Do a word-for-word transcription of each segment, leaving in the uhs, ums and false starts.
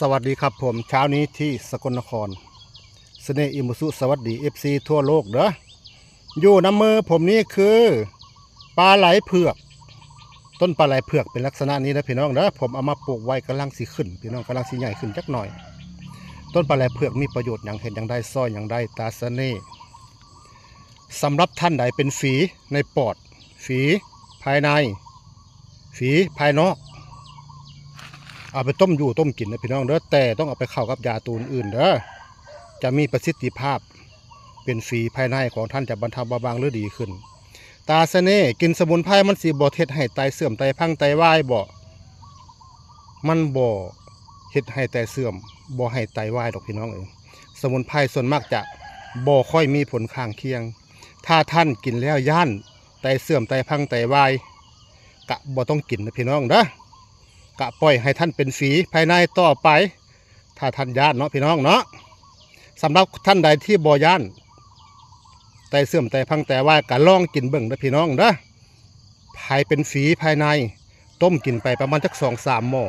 สวัสดีครับผม เช้านี้ที่สกลนคร เสน่ห์อิมุสุ สวัสดี เอฟซี ทั่วโลกเด้อ อยู่นำมือผมนี่คือปลาไหลเผือก ต้นปลาไหลเผือกเป็นลักษณะนี้นะพี่น้องเด้อ ผมเอามาปลูกไว้กำลังสิขึ้น พี่น้องกำลังสิใหญ่ขึ้นจักหน่อย ต้นปลาไหลเผือกมีประโยชน์หยัง เฮ็ดหยังได้ ซ่อยหยังได้ ตาเสน่ห์ สำหรับท่านใดเป็นฝีในปอด ฝีภายใน ฝีภายนอก เอาไปต้มอยู่ต้มกินนะพี่น้องเด้อ แต่ต้องเอาไปเข้ากับยาตัวอื่นเด้อ จะมีประสิทธิภาพ เป็นฝีภายในของท่านจะบรรเทาเบาบางหรือดีขึ้น ตาเสน่ห์ กินสมุนไพรมันสิบ่เฮ็ดให้ไตเสื่อมไตพังไตวายบ่ มันบ่เฮ็ดให้ไตเสื่อม บ่ให้ไตวายดอกพี่น้องเอ้ย สมุนไพรส่วนมากจะบ่ค่อยมีผลข้างเคียง ถ้าท่านกินแล้วย้านไตเสื่อมไตพังไตวาย กะบ่ต้องกินนะพี่น้องเด้อ กะปล่อยให้ท่านเป็นฝีภายในต่อไป ถ้าท่านย้านเนาะพี่น้องเนาะ สำหรับท่านใดที่บ่ย้านไตเสื่อมไตพังไตวาย กะลองกินเบิ่งเด้อพี่น้องเด้อ ไผเป็นฝีภายใน ต้มกินไปประมาณจักสองสามหม้อ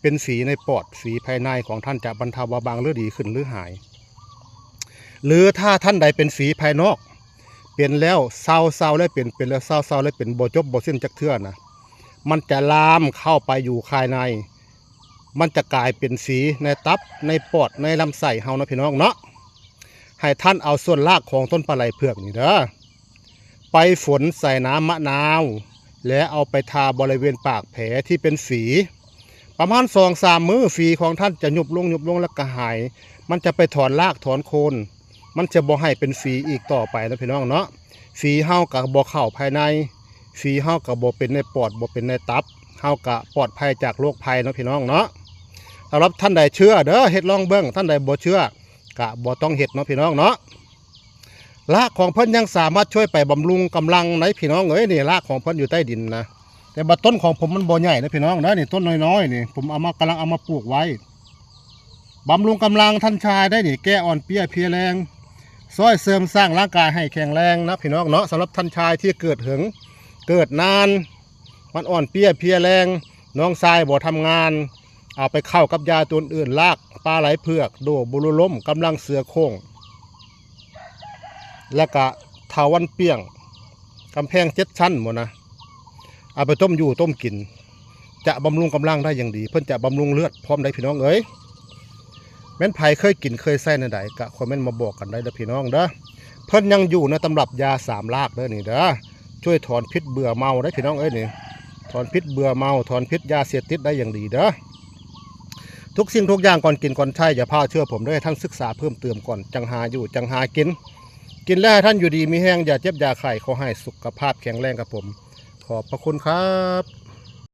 เป็นฝีในปอด ฝีภายในของท่านจะบรรเทาเบาบางหรือดีขึ้นหรือหาย หรือถ้าท่านใดเป็นฝีภายนอก เป็นแล้วเซาเซาแล้วเป็น เป็นแล้วเซาเซาแล้วเป็น บ่จบบ่สิ้นจักเทื่อนะ มันจะลามเข้าไปอยู่ภายใน มันจะกลายเป็นฝีในตับในปอดในลำไส้เฮานะพี่น้องเนาะ ให้ท่านเอาส่วนรากของต้นปลาไหลเผือกนี่เด้อ ไปฝนใส่น้ำมะนาว และเอาไปทาบริเวณปากแผลที่เป็นฝี ประมาณสองสามมื้อ ฝีของท่านจะยุบลงยุบลงแล้วก็หาย มันจะไปถอนรากถอนโคน มันจะบ่ให้เป็นฝีอีกต่อไปนะพี่น้องเนาะ ฝีเฮาก็บ่เข้าภายใน ฝีเฮาก็บ่เป็นในปอดบ่เป็นในตับ เฮาก็ปลอดภัยจากโรคภัยเนาะพี่น้องเนาะ สำหรับท่านใดเชื่อเด้อ เฮ็ดลองเบิ่ง ท่านใดบ่เชื่อ ก็บ่ต้องเฮ็ดเนาะพี่น้องเนาะ รากของเพิ่นยังสามารถช่วยไปบำรุงกำลังในพี่น้องเอ้ย นี่รากของเพิ่นอยู่ใต้ดินนะ แต่บัดต้นของผมมันบ่ใหญ่นะพี่น้องนะ นี่ต้นน้อยๆนี่ ผมเอามากำลังเอามาปลูกไว้ บำรุงกำลังท่านชายได้นี่ แก้อ่อนเปี้ยเพลียแรง ซ่อยเสริมสร้างร่างกายให้แข็งแรงนะพี่น้องเนาะ สำหรับท่านชายที่เกิดเหิง เกิดนาน มันอ่อนเปี้ยเพลียแรง น้องชายบ่ทำงาน เอาไปเข้ากับยาตัวอื่น รากปลาไหลเผือก โดบุรุล้ม กำลังเสือโคร่ง และกะเถาวัลย์เปี้ยง กำแพงเจ็ดชั้นหมดนะ เอาไปต้มอยู่ต้มกิน จะบำรุงกำลังได้อย่างดี เพิ่นจะบำรุงเลือดพร้อมได้พี่น้องเอ้ย แม่นไผเคยกินเคยใช้แนวใดกะคอมเมนต์มาบอกกันได้เด้อพี่น้องเด้อ เพิ่นยังอยู่ในตำรับยาสามรากเด้อนี่เด้อ ช่วยถอนพิษเบื่อเมาได้พี่น้องเอ้ยนี่ ถอนพิษเบื่อเมา ถอนพิษยาเสพติดได้อย่างดีเด้อ ทุกสิ่งทุกอย่างก่อนกินก่อนใช้อย่าพลาดเชื่อผมเด้อ ท่านศึกษาเพิ่มเติมก่อน จั่งหาอยู่จั่งหากิน กินแล้วให้ท่านอยู่ดีมีแฮง อย่าเจ็บอย่าไข้ ขอให้สุขภาพแข็งแรงครับผม ขอบพระคุณครับ